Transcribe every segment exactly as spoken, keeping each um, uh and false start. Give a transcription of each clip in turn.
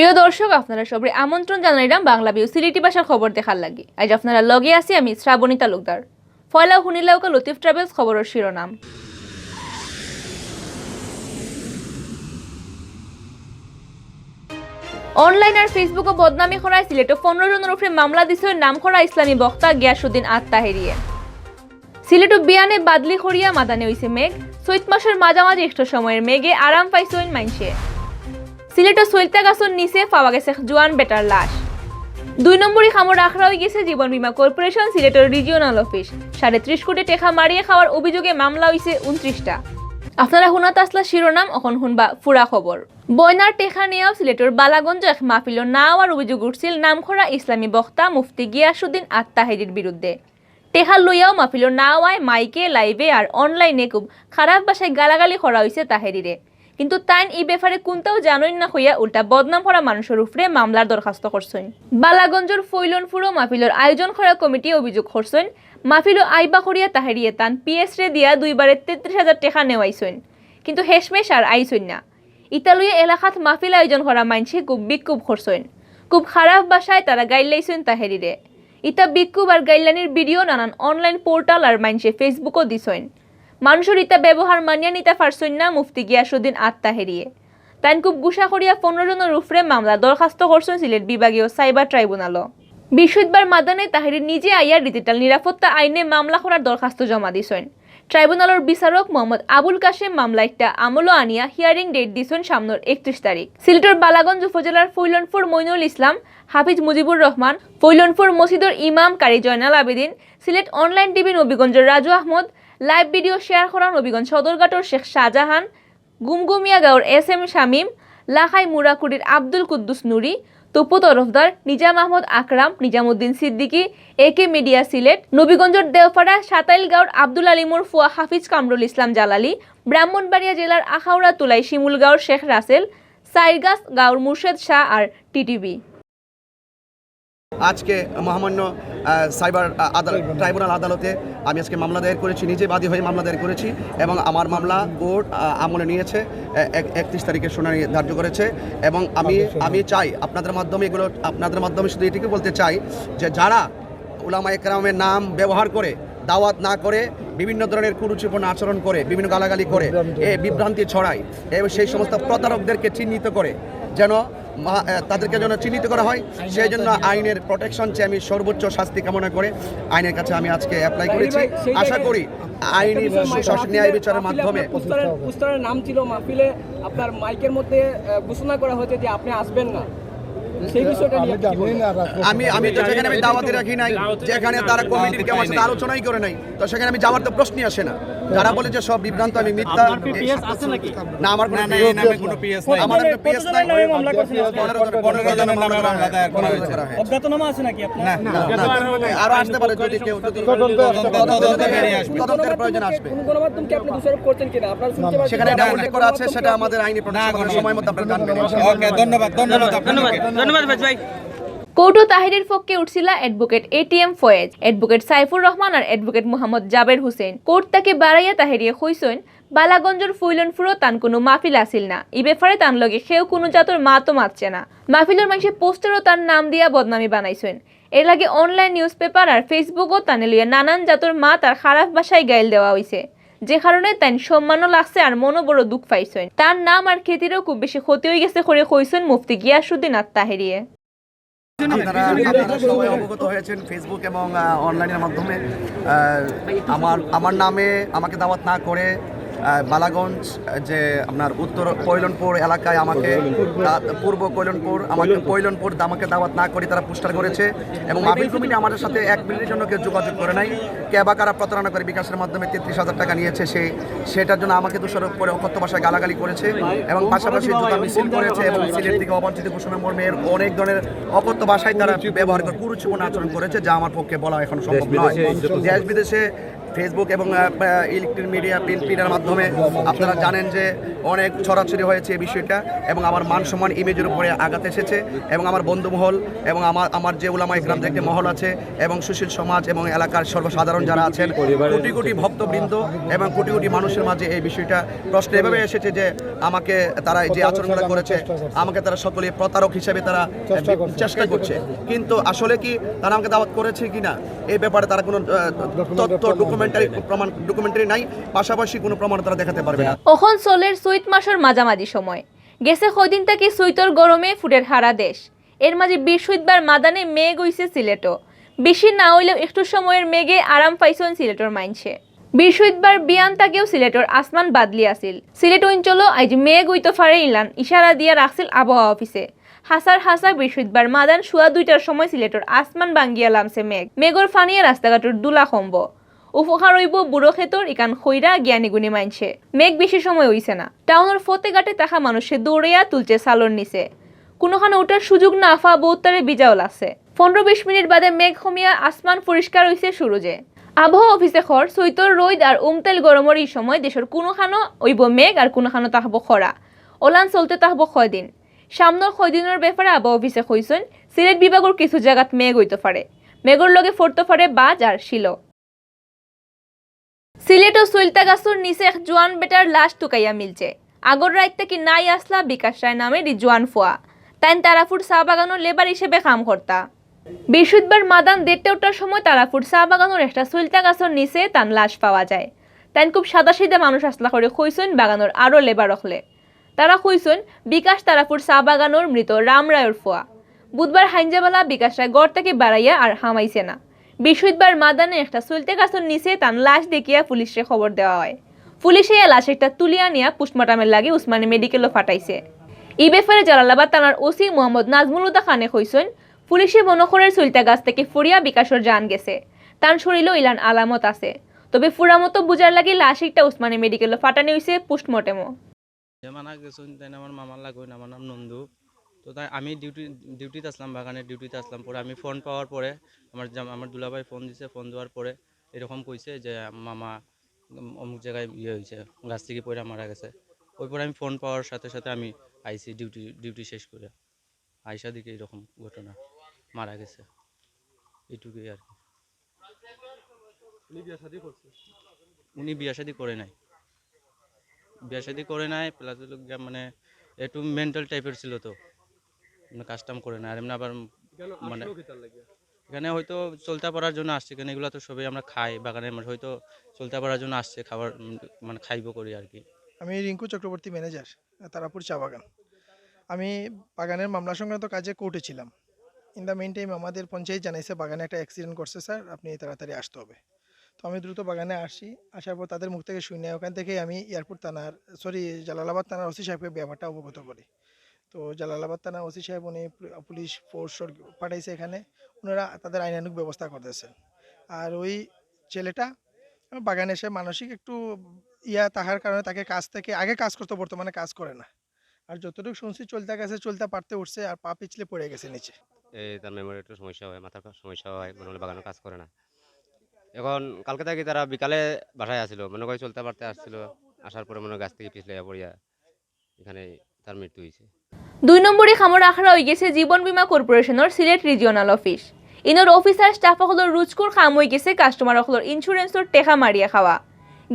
প্রিয় দর্শক, আপনারা সবরে আমন্ত্রণ জানাইলাম বাংলা ভিউ সিলেটি ভাষার খবর দেখার লাগি। আইজ আপনারার লগে আছি আমি শ্রাবণী তালুকদার। পয়লা হুনিলাউক্কা লতিফ ট্রাভেলস খবরর শিরোনাম। অনলাইন আর Facebook-ও বদনামি করায় সিলেটো পনরো জনর উপরে মামলা দিছে নামকরা ইসলামী বক্তা গিয়াসুদ্দিন আত তাহেরিয়ে। সিলেটো বিয়ানে বাদলি করিয়া মাদানে অইছে মেঘ। চৈত মাসর মাঝামাঝি একটু সময়র মেঘে আরাম পাইছইন মাইনষে। সিলেটো সইলতা গাছর নিচে পাওয়া গেছে জোয়ান বেটার লাশ। দুই নম্বরি কামর আখড়া অইগেছে জীবন বীমা কর্পোরেশন সিলেটর রিজিওনাল অফিস। সাড়ে ত্রিশ কোটি টেকা মারিয়ে খাওয়ার অভিযোগে মামলা অইছে ঊনত্রিশটা। আপনারা হুনাত আছলা শিরোনাম, অখন হুনবা পুরা খবর। বয়নার টেকা নেয়াও সিলেটর বালাগঞ্জ এক মাহফিলো না আওয়ার অভিযোগ উঠছিল নামকরা ইসলামী বক্তা মুফতি গিয়াসুদ্দিন আত তাহেরির বিরুদ্ধে। টেকা লইয়াও মাহফিলো না আওয়ায় মাইকে, লাইভে আর অনলাইনে খুব খারাপ ভাষায় গালাগালি করা অইছে তাহেরিরে। কিন্তু তাইন ই ব্যাপারে কুন্তাও জানইন না কইয়া উল্টা বদনাম করা মানুষর উপরে মামলার দরখাস্ত করছইন। বালাগঞ্জর ফৈলনপুরও মাহফিলর আয়োজন করা কমিটিয়ে অভিযোগ করছইন, মাহফিলো আইবা করিয়া তাহেরিয়ে তান পিএসরে দিয়া দুইবারে তেত্রিশ হাজার টেকা নেওয়াইছইন, কিন্তু হেশমেশ আর আইছইন না। ইতা লইয়া এলাকাত মাহফিল আয়োজন করা মাইনষে খুব বিক্ষোভ করছইন। খুব খারাপ ভাষায় তারা গাইল্লাইছইন তাহেরিরে। ইতা বিক্ষোভ আর গাইল্লানির ভিডিও নানান অনলাইন পোর্টাল আর মাইনষে Facebook-ও দিছইন। মানুষর ইতা ব্যবহার মানিয়া নিতা পারছইন না মুফতি গিয়াসুদ্দিন আত তাহেরিয়ে। তাইন খুব গুসা করিয়া পনরো জনর উপরে মামলা দরখাস্ত করছইন সিলেট বিভাগীয় সাইবার ট্রাইব্যুনালো। বৃহস্পতিবার মাদানে তাহেরি নিজে আইয়া ডিজিটাল নিরাপত্তা আইনে মামলা করার দরখাস্ত জমা দিছইন। ট্রাইব্যুনালর বিচারক মোহাম্মদ আবুল কাশেম মামলা একটা আমলো আনিয়া হিয়ারিং ডেট দিছইন সামনর একত্রিশ তারিখ। সিলেটর বালাগঞ্জ উপজেলার ফৈলনপুর মইনুল ইসলাম, হাফিজ মুজিবুর রহমান, ফৈলনপুর মসজিদর ইমাম কারি জয়নাল আবেদিন, সিলেট অনলাইন টিভি নবীগঞ্জর রাজু আহমদ, লাইভ ভিডিও শেয়ার করা নবীগঞ্জ সদরঘাটর শেখ শাহজাহান, গুমগুমিয়া গাঁওর এস এম শামীম, লাখাই মুরাকুড়ির আব্দুল কুদ্দুস নুরি, তপু তরফদার, নিজাম আহমদ আকরাম, নিজামুদ্দিন সিদ্দিকী, এ কে মিডিয়া সিলেট, নবীগঞ্জর দেওপাড়া সাতাইল গাঁওর আব্দুল আলিমর ফুয়া হাফিজ কামরুল ইসলাম জালালি, ব্রাহ্মণবাড়িয়া জেলার আখাউড়া তুলাই শিমুল গাঁওর শেখ রাসেল, সাইরগাছ গাঁওর মুর্শেদ শাহ আর টিটিভি। আজকে মহামান্য আহ, সাইবার আহ, আদালত, ট্রাইব্যুনাল আদালতে আমি আজকে মামলা দায়ের করেছি, নিজে বাদী হয়ে মামলা দায়ের করেছি এবং আমার মামলা কোর্ট আহ, আমলে নিয়েছে, এ- এক- একত্রিশ তারিখের শুনানি ধার্য করেছে। এবং আমি আমি চাই আপনাদের মাধ্যমে এগুলো, আপনাদের মাধ্যমে শুধু এটুকু বলতে চাই যে যারা উলামা একরামের নাম ব্যবহার করে, দাওয়াত না করে, বিভিন্ন ধরনের কুরুচিপূর্ণ আচরণ করে, বিভিন্ন গালাগালি করে, এ বিভ্রান্তি ছড়ায় এবং সেই সমস্ত প্রতারকদেরকে চিহ্নিত করে যেন মা- এ, তাদেরকে যেন চিহ্নিত করা হয়, সেই জন্য আইনের প্রোটেকশন চেয়ে আমি সর্বোচ্চ শাস্তি কামনা করে আইনের কাছে আমি আজকে অ্যাপ্লাই করেছি। আশা করি আইনি সুশাসন, ন্যায় বিচারের মাধ্যমে। পোস্টারের নাম ছিল মাহফিলে আপনার মাইকের মধ্যে আহ, ঘোষণা করা হয়েছে যে আপনি আসবেন না, সেই বিষয়টা নিয়ে আপনি কি বলবেন? আমি আমি তো সেখানে আমি দাওয়াতে রাখি নাই, যেখানে তারা কমিটির কেউ আমার সাথে আলোচনাই করে নাই, তো সেখানে আমি যাওয়ার তো প্রশ্নই আসে না। যারা বলে যে সব বিভ্রান্ত, আমি মিথ্যা। আপনার পিএস আছে নাকি? না, আমার কোনো না, না, পিএস এই নামে কোনো পিএস নাই। আমার একটা পিএস নাই। মামলা করেছেন? পনেরো জন, পনেরো জনের মামলা করা হয়েছে। অজ্ঞাতনামা আছে নাকি আপনার? না, না, না, না। আরো আসতে পারে যদি কেউ যদি তদন্তে বেরিয়ে আসবে। তদন্তের প্রয়োজন আসবে। কোন গণমাধ্যমকে আপনি দোষারোপ করছেন কিনা? আপনারা শুনতে পাচ্ছেন সেখানে এটা উল্লেখ করা আছে, সেটা আমাদের আইনি প্রোটেকশন সময় মতো আপনারা জানবেন। ওকে, ধন্যবাদ, ধন্যবাদ আপনাকে। ধন্যবাদ, ধন্যবাদ ভাই। কোর্টো তাহেরির পক্ষে উঠছিলা অ্যাডভোকেট এটিএম ফয়েজ, অ্যাডভোকেট সাইফুর রহমান আর অ্যাডভোকেট মোহাম্মদ জাবের হোসেন। কোর্ট তাকে বাড়াইয়া তাহেরিয়ে কইছইন, বালাগঞ্জর ফৈলনপুরও তান কোনো মাহফিল আছিল না। ই ব্যাপারে তান লগে কেউ কোনো জাতর মাতও মাতছে না। মাহফিলর মাইনষে পোস্টারও তার নাম দিয়া বদনামি বানাইছইন। এর লগে অনলাইন নিউজ পেপার আর Facebook-ও তানে লইয়া নানান জাতর মাত আর খারাপ ভাষায় গাইল দেওয়া অইছে, যে কারণে তাইন সম্মানও লাগছে আর মনও বড় দুঃখ পাইছইন। তার নাম আর খ্যাতিরও খুব বেশি ক্ষতি অইগেছে করি কইছইন মুফতি গিয়াসুদ্দিন আত তাহেরিয়ে। আপনারা আপনারা সবাই অবগত হয়েছেন ফেসবুক এবং আহ, অনলাইনের মাধ্যমে। আহ, আমার আমার নামে আমাকে দাওয়াত না করে আহ, বালাগঞ্জ, আহ, যে আপনার উত্তর কৈলনপুর এলাকায় আমাকে তা- পূর্ব কৈলনপুর আমাকে কৈলনপুর আমাকে দাওয়াত না করে তারা পোস্টার করেছে এবং মাহফিল কমিটি আমাদের সাথে এক মিনিটের জন্য কেউ যোগাযোগ করে নাই। কে বা কারা প্রতারণা করে বিকাশের মাধ্যমে তেত্রিশ হাজার টাকা নিয়েছে, সে সেটার জন্য আমাকে দোষারোপ করে অকথ্য ভাষায় গালাগালি করেছে এবং পাশাপাশি জুতা মিছিল করেছে এবং সিলেট থেকে অবাঞ্ছিত ঘোষণা মর্মে এর অনেক ধরনের অকথ্য ভাষায় তারা ব্যবহার করে কুরুচিপূর্ণ আচরণ করেছে, যা আমার পক্ষে বলা এখন সম্ভব নয়। দেশ বিদেশে Facebook এবং ইলেকট্রনিক মিডিয়া, প্রিন্ট মিডিয়ার মাধ্যমে আপনারা জানেন যে অনেক ছড়াছড়ি হয়েছে এই বিষয়টা, এবং আমার মান সম্মান, ইমেজের উপরে আঘাত এসেছে। এবং আমার বন্ধু মহল এবং আমার আমার যে উলামা ইকরাম যে একটি মহল আছে এবং সুশীল সমাজ এবং এলাকার সর্বসাধারণ যারা আছেন, কোটি কোটি ভক্তবৃন্দ এবং কোটি কোটি মানুষের মাঝে এই বিষয়টা প্রশ্ন এভাবে এসেছে যে আমাকে তারা এই যে আচরণটা করেছে, আমাকে তারা সকলে প্রতারক হিসেবে তারা চেষ্টা করছে। কিন্তু আসলে কি তারা আমাকে দাওয়াত করেছে কিনা, এই ব্যাপারে তারা কোনো তথ্য, ডকুমেন্টারি প্রমাণ, ডকুমেন্টারি নাই, পাশাপাশি কোনো প্রমাণ তারা দেখাতে পারবে না। অখন চলের চৈত মাসর মাঝামাঝি সময়। গেছে কয়দিন থাকি চৈতর গরমে ফুটের হারা দেশ। এর মাঝে বৃহস্পতিবার মাদানে মেঘ অইছে সিলেটও। বেশি না অইলেও একটু সময়র মেঘে আরাম পাইছইন সিলেটর মাইনষে। বৃহস্পতিবার বিয়ান থাকিও সিলেটর আসমান বাদলি আছিল। সিলেট অঞ্চলও আইজ মেঘ অইতো পারে ইলান ইশারা দিয়া রাখছিল আবহাওয়া অফিসে। হাছার হাছা বৃহস্পতিবার মাদান সোয়া দুইটার সময় সিলেটর আসমান ভাঙ্গিয়া লামছে মেঘ। মেঘর ফানিয়ে রাস্তাঘাটর ধুলা কমবো। উপকার অইবো বুড়ো খেতর ইকান খইরা জ্ঞানী গুণী মাইনষে। মেঘ বেশি সময় অইছে না। টাউনর ফতেঘাটে থাকা মানষে দৌড়াইয়া তুলছে চালর নিচে। কুনুখানো উঠার সুযোগ না পাওয়া বউত্তারে ভিজাও লাগছে। পনরো বিশ মিনিট বাদে মেঘ কমিয়া আসমান পরিষ্কার অইছে সুরুজে। আবহাওয়া অফিসে কর, চৈতর রইদ আর উমতাইল গরমর ই সময় দেশর কুনুখানো অইবো মেঘ আর কুনুখানো থাকবো খরা। অলান চলতে থাকবো কয়দিন। সামনর কয়দিনর ব্যাপারে আবহাওয়া অফিসে কইছইন, সিলেট বিভাগর কিছু জাগাত মেঘ অইতো পারে। মেঘর লগে পড়তো পারে বাজ আর শিলো। সিলেটও চইলতা গাছর নিচে এক জোয়ান বেটার লাশ তুকাইয়া মিলছে। আগর রাইত থাকি নাই আছলা বিকাশ রায় নামে রিজওয়ান ফুয়া। তাইন তারাপুর চা বাগানর লেবার হিসেবে কাম করতা। বৃহস্পতিবার মাদান দেড়টা উঠার সময় তারাপুর চা বাগানর একটা চইলতা গাছর নিচে তান লাশ পাওয়া যায়। তাইন খুব সাদাসিধা মানুষ আছলা করি কইছইন বাগানর আরো লেবার অকলে। তারা কইছইন বিকাশ তারাপুর চা বাগানর মৃত রাম রায়র ফুয়া। বুধবার হাইঞ্জাবালা বিকাশ রায় ঘর থাকি বারাইয়া আর হামাইছে না। বৃহস্পতিবার মাদানে একটা চইলতা গাছর নিচে তান লাশ দেখিয়া পুলিশরে খবর দেওয়া হয়। পুলিশে ইয়া লাশ একটা তুলিয়া নিয়া পোস্টমর্টমের লাগি উসমানী মেডিকেলও ফাটাইছে। ই ব্যাপারে জালালাবাদ থানার ওসি মোহাম্মদ নাজমুল হুদা খানে কইছইন, পুলিশে মনো করের চইলতা গাছ থাকি পড়িয়া বিকাশর জান গেছে। তান শরীরও ইলান আলামত আছে। তবে পুরামতো বুঝার লাগি লাশ একটা উসমানী মেডিকেলও ফাটানি অইছে পোস্টমর্টেমও। যে মারা গেছইন তাইন আমার মামার লাগইন, আমার নাম নন্দু। তো তাই আমি ডিউটি, ডিউটিত আছলাম, বাগানে ডিউটিত আছলাম। পরে আমি ফোন পাওয়ার পরে আমার জাম-, আমার দুলাভাই ফোন দিছে। ফোন দেওয়ার পরে এরকম কইছে যে, "মামা, উম, অমুক জায়গায় ইয়ে হয়েছে, গাছ থেকে পড়ে মারা গেছে।" ওই পরে আমি ফোন পাওয়ার সাথে সাথে আমি আইছি ডিউটি, ডিউটি শেষ করে। আইসা দেখি এরকম ঘটনা, মারা গেছে, এইটুকুই আর কি। উনি বিয়া শাদী করে নাই। বিয়া শাদী করে নাই, প্লাস হলো গিয়া মানে একটু মেন্টাল টাইপের ছিল তো, মানে কাস্টম করে না। আর এমনি আবার মানে এখানে হয়তো চলতে পারার জন্য আসছে, কারণ এগুলো তো সবই আমরা খাই, বাগানের মাঝে হয়তো চলতে পারার জন্য আসছে, খাবার, উম, মানে খাইবো করি আর কি। আমি রিঙ্কু চক্রবর্তী, ম্যানেজার, তারাপুর চা বাগান। আমি বাগানের মামলা সংক্রান্ত কাজে কোর্টে ছিলাম। ইন দ্য মেইন টাইম আমাদের পঞ্চায়েত জানাইছে, "বাগানে একটা অ্যাক্সিডেন্ট করছে স্যার, আপনি তাড়াতাড়ি আসতে হবে।" তো আমি দ্রুত বাগানে আসি। আসার পর তাদের মুখ থেকে শুনে, ওখান থেকে আমি এয়ারপোর্ট থানার, সরি, জালালাবাদ থানার ওসি সাহেবকে ব্যাপারটা অবগত করি। তো জালালাবাদ থানার ওসি সাহেব উনি পু-, পুলিশ ফোর্স সর-, পাঠাইছে এখানে, ওনারা তাদের আইনানুগ ব্যবস্থা করতেছেন। আর ওই ছেলেটা বাগানে এসে মানসিক একটু ইয়া থাকার কারণে তাকে কাজ থেকে, আগে কাজ করতো, বর্তমানে কাজ করে না। আর যতটুকু শুনছি চলতে গেছে, চলতে পারতে উঠছে আর পা পিছলে পড়ে গেছে নিচে। এই তার মেমোরি একটু সমস্যা হয়, মাথার কা-, সমস্যা হয়, মনে হলো বাগানো কাজ করে না। এখন কালকে থেকে তারা বিকালে বাসায় আসছিল, মনে করি চলতে পারতে আসছিল, আসার পরে মনে হয় গাছ থেকে পিছলে পড়িয়া এখানে তার মৃত্যু হয়েছে। দুই নম্বরই কামর আখড়া অইগেছে জীবন বীমা কর্পোরেশনর সিলেট রিজিওনাল অফিস। ইনোর অফিসার স্টাফ অকলর রুজকুর কাম অইগেছে কাস্টমার অকলর ইন্স্যুরেন্সর টেকা মারিয়া খাওয়া।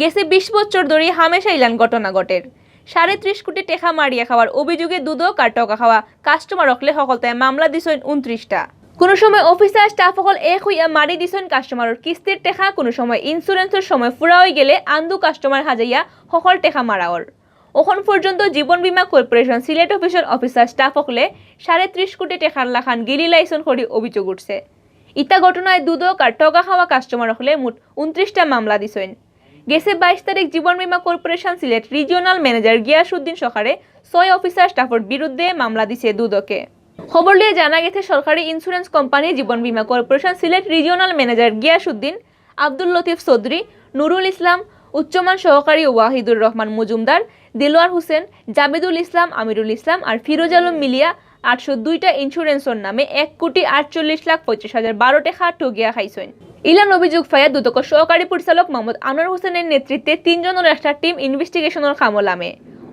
গেছে বিশ বছর ধরি হামেশা ইলান ঘটনা ঘটের। সাড়ে ত্রিশ কোটি টেকা মারিয়া খাওয়ার অভিযোগে দুদক আর ঠগা খাওয়া কাস্টমার অকলে হকলতায় মামলা দিছইন ঊনত্রিশটা। কোনো সময় অফিসার স্টাফ অকল এক হইয়া মারি দিছইন কাস্টমারর কিস্তির টেকা, কোনো সময় ইন্স্যুরেন্সর সময় ফুরা অইগেলে আন্দু কাস্টমার হাজাইয়া হকল টেকা মারা অর। অখন পর্যন্ত জীবন বীমা কর্পোরেশন সিলেট অফিসর অফিসার স্টাফ অকলে সাড়ে ত্রিশ কোটি টেকার লাখান গিলি লাইছইন করি অভিযোগ উঠছে। ইতা ঘটনায় দুদক আর ঠগা খাওয়া কাস্টমার অকলে মোট ঊনত্রিশটা মামলা দিছইন। গেছে বাইশ তারিখ জীবন বীমা কর্পোরেশন সিলেট রিজিওনাল ম্যানেজার গিয়াসউদ্দিন সহকারে ছয় অফিসার স্টাফর বিরুদ্ধে মামলা দিছে দুদকে। খবর লইয়া জানা গেছে সরকারি ইন্স্যুরেন্স কোম্পানি জীবন বীমা কর্পোরেশন সিলেট রিজিওনাল ম্যানেজার গিয়াসউদ্দিন, আব্দুল লতিফ চৌধুরী, নুরুল ইসলাম, উচ্চমান সহকারী ওয়াহিদুর রহমান মজুমদার, দিলওয়ার হোসেন, জাবেদুল ইসলাম, আমিরুল ইসলাম আর ফিরোজ আলম মিলিয়া আটশো দুইটা ইন্স্যুরেন্সর নামে এক কোটি আটচল্লিশ লাখ পঁচিশ হাজার বারো টেকা ঠগিয়া খাইছইন। ইলান অভিযোগ পাইয়া দুদকর সহকারী পরিচালক মোহাম্মদ আনোয়ার হোসেনের নেতৃত্বে তিনজনর একটা টিম ইনভেস্টিগেশনর কামো লামে।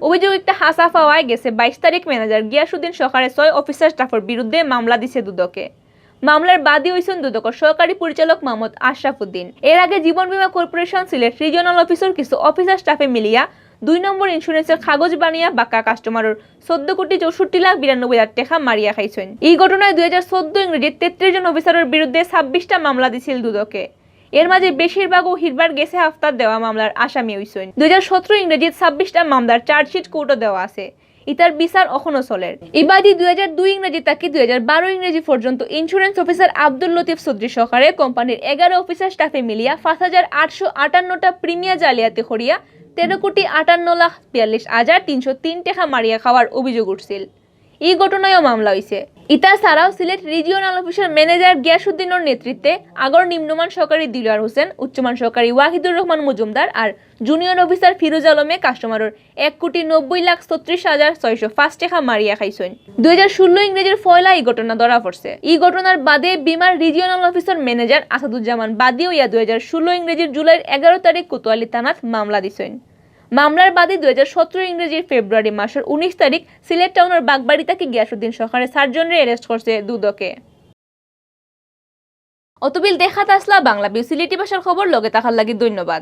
অভিযোগ একটা হাছা পাওয়ায় গেছে বাইশ তারিখ ম্যানেজার গিয়াসুদ্দিন সরকারে ছয় অফিসার স্টাফর বিরুদ্ধে মামলা দিছে দুদকে। মামলার বাদী অইছইন দুদকর সহকারী পরিচালক মোহাম্মদ আশরাফুদ্দিন। এর আগে জীবন বীমা কর্পোরেশন সিলেট রিজিওনাল অফিসর কিছু অফিসার স্টাফে মিলিয়া দুই নম্বর ইন্স্যুরেন্সর কাগজ বানাইয়া বাক্কা কাস্টমারর চৌদ্দ কোটি চৌষট্টি লাখ বিরানব্বই হাজার টেকা মারিয়া খাইছইন। ই ঘটনায় দুই হাজার চৌদ্দ ইংরেজিত তেত্রিশ জন অফিসারর বিরুদ্ধে ছাব্বিশটা মামলা দিছিল দুদকে। এর মাঝে বেশিরভাগউ হিরবার গেছে হাফতাত দেওয়া মামলার আসামি অইছইন। দুই হাজার সতেরো ইংরেজিত ছাব্বিশটা মামলার চার্জশিট কোর্টো দেওয়া আছে। ইতার বিচার অখনো চলের। ইবাদি দুই হাজার দুই ইংরেজি থাকি দুই হাজার বারো ইংরেজি পর্যন্ত ইন্স্যুরেন্স অফিসার আব্দুল লতিফ চৌধুরী সহকারে কোম্পানির এগারো অফিসার স্টাফে মিলিয়া পাঁচ হাজার আটশো আটান্নটা প্রিমিয়া জালিয়াতি করিয়া তেরো কোটি আটান্ন লাখ বিয়াল্লিশ হাজার তিনশো তিন টেকা মারিয়া খাওয়ার অভিযোগ উঠছিল। ই ঘটনায়ও মামলা অইছে। ইতা ছাড়াও সিলেট রিজিওনাল অফিসর ম্যানেজার গিয়াসুদ্দিনর নেতৃত্বে আগর নিম্নমান সহকারী দিলওয়ার হোসেন, উচ্চমান সহকারী ওয়াহিদুর রহমান মজুমদার আর জুনিয়র অফিসার ফিরোজ আলমে কাস্টমারর এক কোটি নব্বই লাখ ছত্রিশ হাজার ছয়শো পাঁচ টেকা মারিয়া খাইছইন। দুই হাজার ষোলো ইংরেজির পয়লা ই ঘটনা ধরা পড়ছে। ই ঘটনার বাদে বীমার রিজিওনাল অফিসর ম্যানেজার আসাদুজ্জামান বাদী অইয়া দুই হাজার ষোলো ইংরেজির জুলাইর এগারো তারিখ কোতোয়ালি থানাত মামলা দিছইন। মামলার বাদে দুই হাজার সতেরো ইংরেজির ফেব্রুয়ারি মাসর উনিশ তারিখ সিলেট টাউনর বাগবাড়ি থাকি গিয়াসুদ্দিন সরকারে চারজনরে অ্যারেস্ট করছে দুদকে। অতবিল দেখাত আছলা বাংলা ভিউ সিলেটি ভাষার খবর, লগে থাকার লাগি ধন্যবাদ।